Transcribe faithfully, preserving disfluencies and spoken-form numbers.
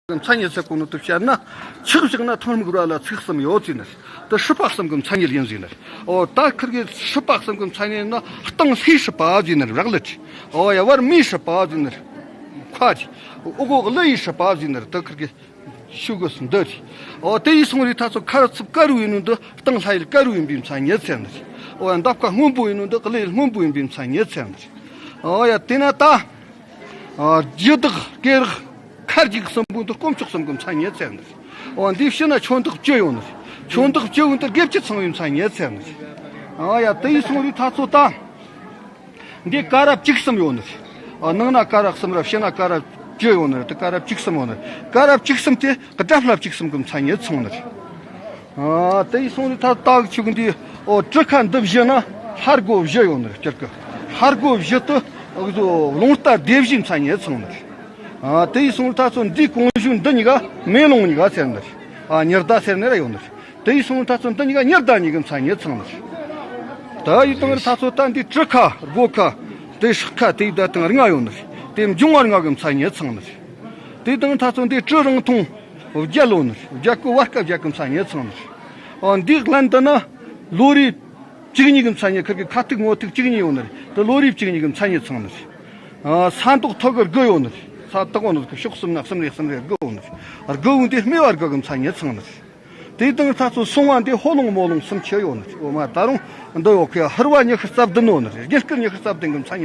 གི་མཚན་ཉིད་ཟེར་གོ་ནོ་དེ་བཤད་ན། ཆག་བཞག་ན་ཐང་མིག་ར་ལ་ཚིག་གསུམ་ཡོད་ཟེར་ནི། དེ་སྲིད་པ་གསུམ་གི་མཚན་ཉིད་ཡིན་ཟེར་ནི། ཨོ་ད་ཁིར་གི་སྲིད་པ་གསུམ་གི་མཚན་ཉིད་ནི་སྟེང་ལྷའི་སྲིད་པ་ཟེར་ནི་རག་ལས། ཨོ་ཡ་བར་མིའི་སྲིད་པ་ཟེར་ནི་ཁ་ཅིག། འོག་གོ་ཀླུ་ཡི་སྲིད་པ་ཟེར་ནི་དེ་ཁིར་གི་ཤུ་གི་འདི་རེད། ཨོ་དེ་ཡིས་སོང་རི་ཐ་ཚོ་ཁ་རུ་ཚུབ་དཀར་བའི་ནང་དུ་སྟེང་ལྷ་ཡི་དཀར་བོ་ཡིན་པའི་མཚན་ཉིད་ཟེར་ནི། ཨོ་ཡ་འདབ་ཁ་སྔོན་པོ་ཡིན་ནང་དུ་ཀླུ་ཡི་སྔོན་པོ་ཡིན་པའི་མཚན་ཉིད་ཟེར་ནི། ཨོ་ཡ་དེ་ན་ད། ཨ་རྒྱུ་དག་སྐེ་རགས་ཁ་རྒྱུག་གསུམ་པོ་འདི་དཀོན་མཆོག་གསུམ་གི་མཚན་ཉིད་ཟེར་ནི། འོ་འདི་ཕྱི་ན་ཆོས་འདག་བཅུ་ཡོད་ནི། ཆོས་འདག་བཅུ་བོ་འདི་དགེ་བཅུ་ཚང་བའི་མཚན་ཉིད་ཟེར་ནི། ཨ་ཡ་དེ་ཡིས་སོང་རི་ཐ་ཚོ་ད། འདི་ཀ་ར་བཅུ་གསུམ་ཡོད་ནི། ཨ་ནང་ན་ཀ་ར་གསུམ་ར་ཕྱི་ན་ཀ་ར་བཅུ་ཡོད་ནི། དེ་ཀ་ར་བཅུ་གསུམ་ཡོད་ནི། ཀ་ར་བཅུ་གསུམ་དེ་དགྲ་ལྷ་བཅུ་གསུམ་གི་མཚན་ཉིད་ཚང་ནི། ཨ་དེ་ཡིས་སོང་རི་ཐ་ད་གི་ཆུ་གི་འདི། ཨོ་གྲུ་ཁ་འདི་བཞི་ན་ལྷ་སྒོ་བཞི་ཡོད་ནི་སྤྱིར་གི། ལྷ་སྒོ་བཞི་དུ་ཨོ་རླུང་རྟ་སྡེ་བཞིའི་མཚན་ཉིད་ཚང་ནི། ཨ་དེ་ཡིས་སོང་རི་ཐ་ཚོ་འདི་གོང་ཞུ་འདི་གཉིས་ཀ་མེ་རླུང་གཉིས་ཀ་ཟེར་ནི། ཨ་ཉི་ཟླ་ཟེར་ནི་ར་ཡོད་ནི། དེ་ཡིས་སོང་རི་ཐ་ཚོ་འདི་གཉིས་ཀ་ཉི་ཟླ་གཉིས་ཀྱི་མཚན་ཉིད་ཚང་ནི། ད་ཡིས་དང་རི་ཐ་ཚོ་ད་འདི་གྲུ་ཁ་སྒོ་ཁ་དེ་སྲེག་ཁ་དེ་ཡི་ད་དང་ལྔ་ཡོད་ནི། དེ་འབྱུང་བ་ལྔ་གི་མཚན་ཉིད་ཚང་ནི། དེ་དང་ཐ་ཚོ་འདི་གྲུ་རིང་ཐུང་བརྒྱད་ལོ་ནི། བརྒྱད་ཀོ་བར་སྐབས་བརྒྱད་ཀོ་མཚན་ཉིད་ཚང་ནི། ཨ་འདི་ལན་དུ་ན་ལོ་རེ་བཅུ་གཉིས་ཀྱི་མཚན་ཉིད། ཁིར་གི་ཁ་ཐུག་ངོ་ཐུག་བཅུ་གཉིས་ཡོད་ནི། དེ་ལོ་རེ་བཅུ་གཉིས་ཀྱི་མཚན་ཉིད་ཚང་ནི། ཨ་ས་མདོག་ཐོག་གི་དགུ་ཡོད་ནི། ས་དག་ཡོད་ནི་ཕྱོགས་གསུམ་ན་གསུམ་རེ་གསུམ་རེ་དགུ་ཡོད་ནི། དགུ་བོ་འདི་སྨེ་བ་དགུ་གི་མཚན་ཉིད་ཚང་ནི། དེ་དང་ཐ་ཚོ་སོང་བ་འདི་ཕོ་ལོང་མོ་ལོང་གསུམ་ཆད་ཡོད་ནི། འོ་མ་ད་རུང་འདི་ཡོད་ཁི་ཧར་བ་ཉི་ཤུ་རྩ་བདུན་ཡོད་ནི། རྒྱན་སྐུར་ཉི་ཤུ་རྩ་བདུན་གི་མཚན་ཉིད།